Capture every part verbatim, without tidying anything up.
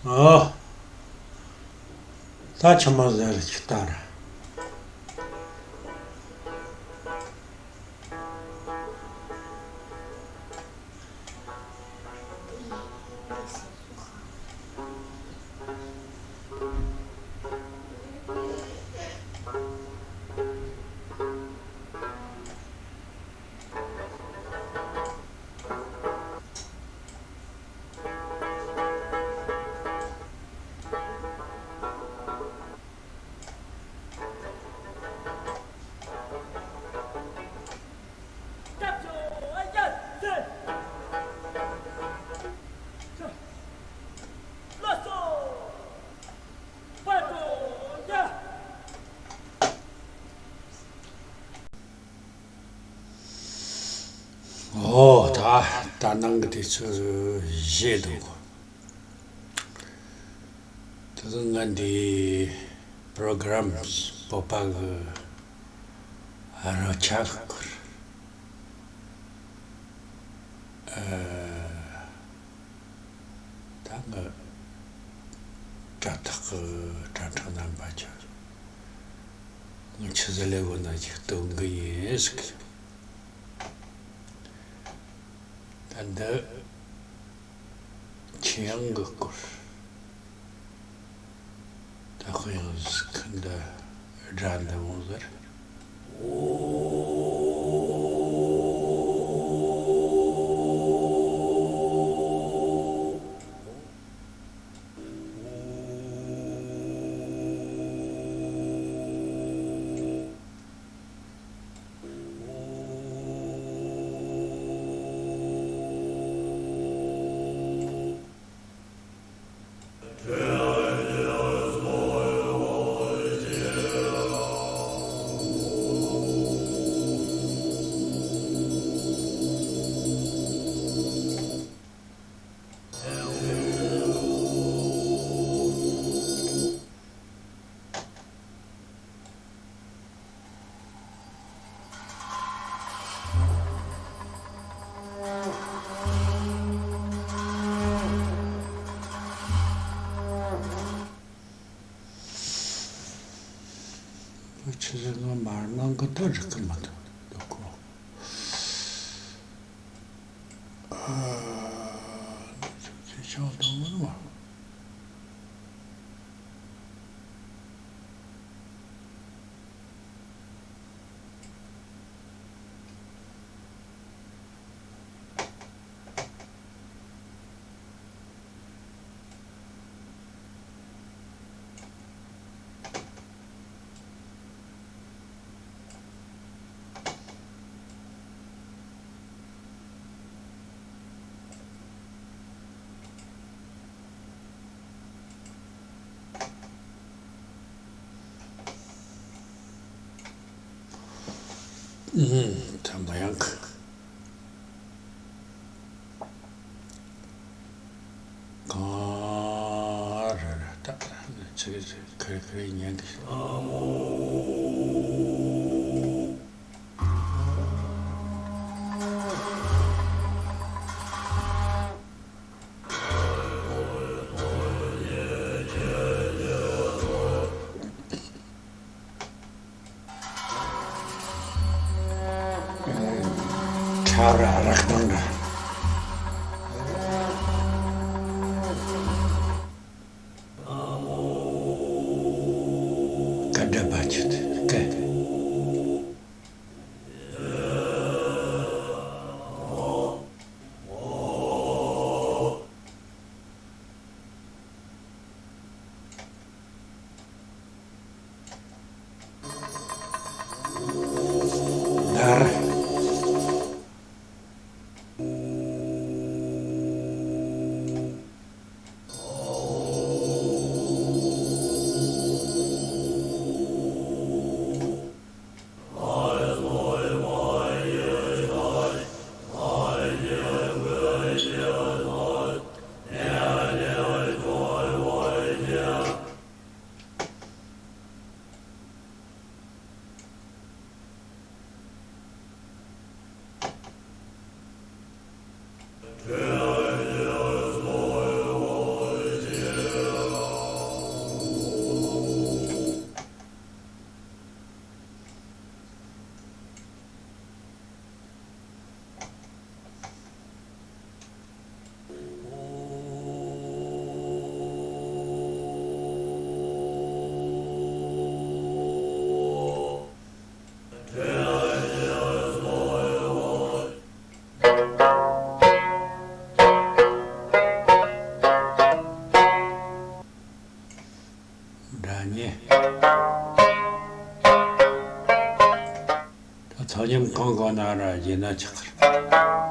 ཨོ། ད་ཆི་མོ་ཟེར་ཅིག་ལྟ་ར། ཨོ། ད་ད་ནང་གི་དུས་ཚོད་བཞེས་འདུག། དེ་ཚོ་ང་འདི་པྲོ་གྲམ་བོད་པ་གི་རོལ་ཆ་གི་སྐོར། ཨ། ད་ང་དྲ་ཐག་གི་དྲ་གྲོགས་རྣམ་པ་ཚོ། ང་ཆུ་ཚོད་ལས་འགོ་ན་ཅིག་སྟོན་གི་ཡིན་ཟེར་གི། ད་འདི་ཆེ་ཡང་གི་སྐོར། ད་དཔེ་ཡང་ཟིག་གི་འདི་སྒྲ་འདི་མོ་ཟེར། ཆུ་ཚོད་ལྔ་མར་གནང་གི་ད་རིག་གི་མི་འདུག་གོ། ཨ། ཆུ་ཚོད་ཆང་དང་མི་རུང་བ། ཨུམ། ད་མ་ཡང་གང་རེ་རེ་ད་ཚེ་ཚེ་ཁ་རེ་ཁ་རེ་ཉན་གི། ཁྲ་ར་རག་དང་འདྲ། ཀ་འདྲ་བ་ཆུ་ཀ། གོ་ན་ར་རྗེས་ན་ཆག་གི་རེད།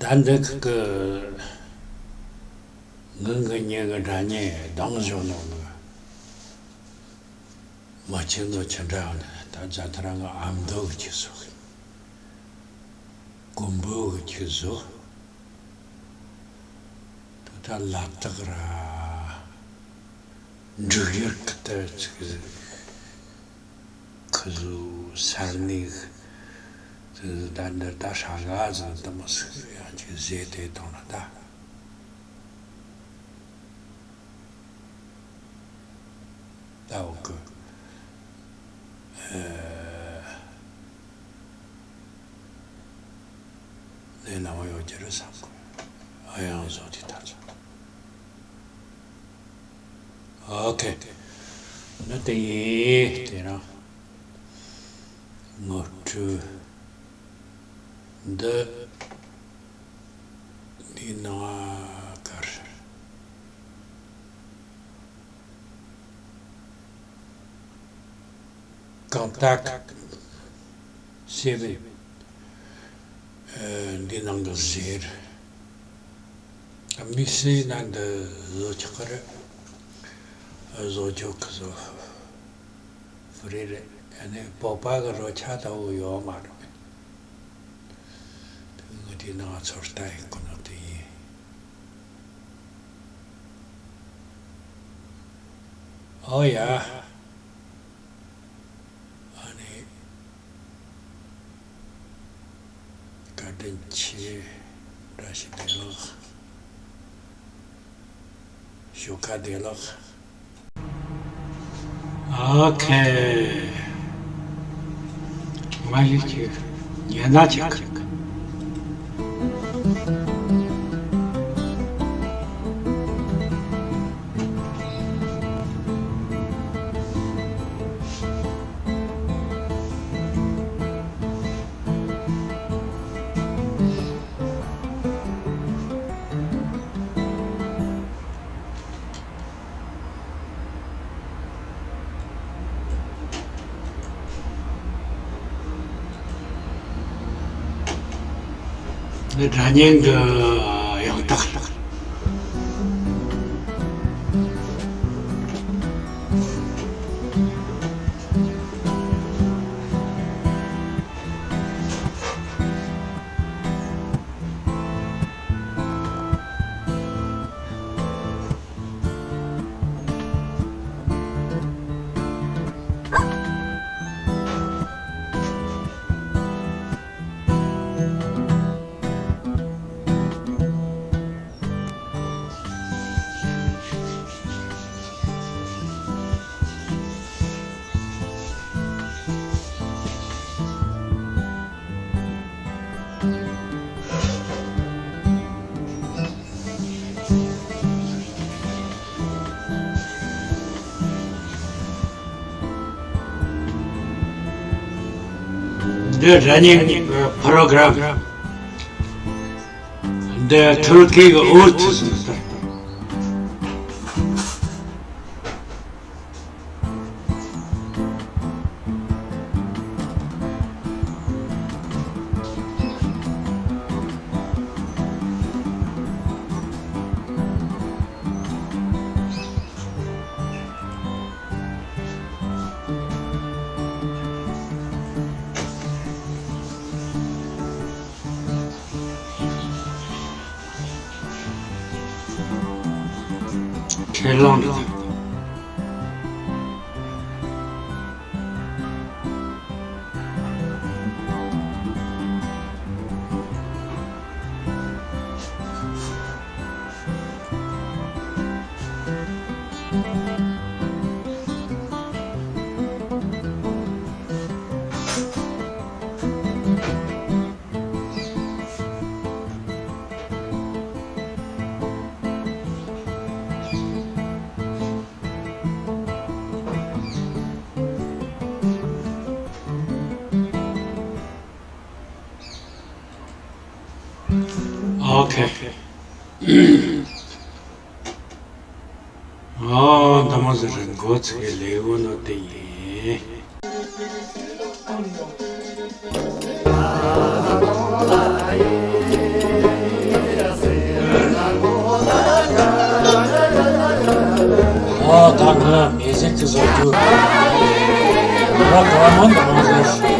ད་འདི་གི་ངང་གི་ཉེ་གི་སྒྲ་སྙན་ལྡང་བཞག་ནོ་ནི། མ་ཆེན་ནོ་ཆེ་འདྲ་ནི་ད་རྫ་ཐ་ར་ང་ཨ་མདོ་གི་ཁྱི་སོ། ཀུན་པོ་གི་ཁྱི་སོ། ད་ལ་དྭགས་ར། འབྲུག་ཡུལ་གི་ད་ཅིག་ཁི་ཟུ་ས་གནས་ད་འདིར་ད་ཧྲ་ག་ཟིན་ད་མོ་སི་ཡང་ཅིག་ཟེ་དེ་དང་ལ་ད། ད་འོ་གི་ཨེ། ལས་སྣང་བ་ཡོད་ཀྱི་རེད་བསམ་གི། ཨ་ཡང་བཟོ་དེ་ད་ཚོ། ཨོ་ཁེ། ནི་དེ་ཡིན་དེ་རང་། ངོ་སྤྲོད་འདི་འདི་ནང་ཀར། གང་ལྟར་ཟེར་བས། འདི་ནང་གི་ཟེར། དམིགས་བསལ་ན་འདི་བཟོ་ཆོག་གི་རེད། བཟོ་ཆོག་གི་བཟོ། ཧྥུ་རེ་རེད། ཨ་ནི་བོད་པ་གི་རོལ་ཆ་ལྟ་བུ་ཡོད་མ་རེད། ང་དེ་ནང་ཚོར་ལྟ་ཡི་ཁོ་ན་དེ་ཡིན། ཨོ་ཡ། ཨ་ནི། བཀའ་དྲིན་ཆེ། བཀྲ་ཤིས་བདེ་ལེགས། ཞོགས་ཁ་བདེ་ལེགས། ཨོ་ཁེ། མ་གཞི་ཅིག་ཉན་ན་ཅིག་འདི་སྒྲ་སྙན་གྱི་ཡང་དག་འདི་ར་ནིང་པོ་རོ་གྷི་རམ། འདི་ཐུར་ཀི་གི་འོད་ཟེར། ཁས་བླངས་དང་། ཨོ་ཁེ། ཨོ། ད་མ་ཟེར་རེད། འགོ་ཚུགས་ཀྱི་ལེའུ་ནོ་དེ་ཡིན། ཨོ། ད་ང་མེ་ཟེར་གྱི་བཟོ་རྒྱུ། ང་ག་མང་ག་མང་ཟེར།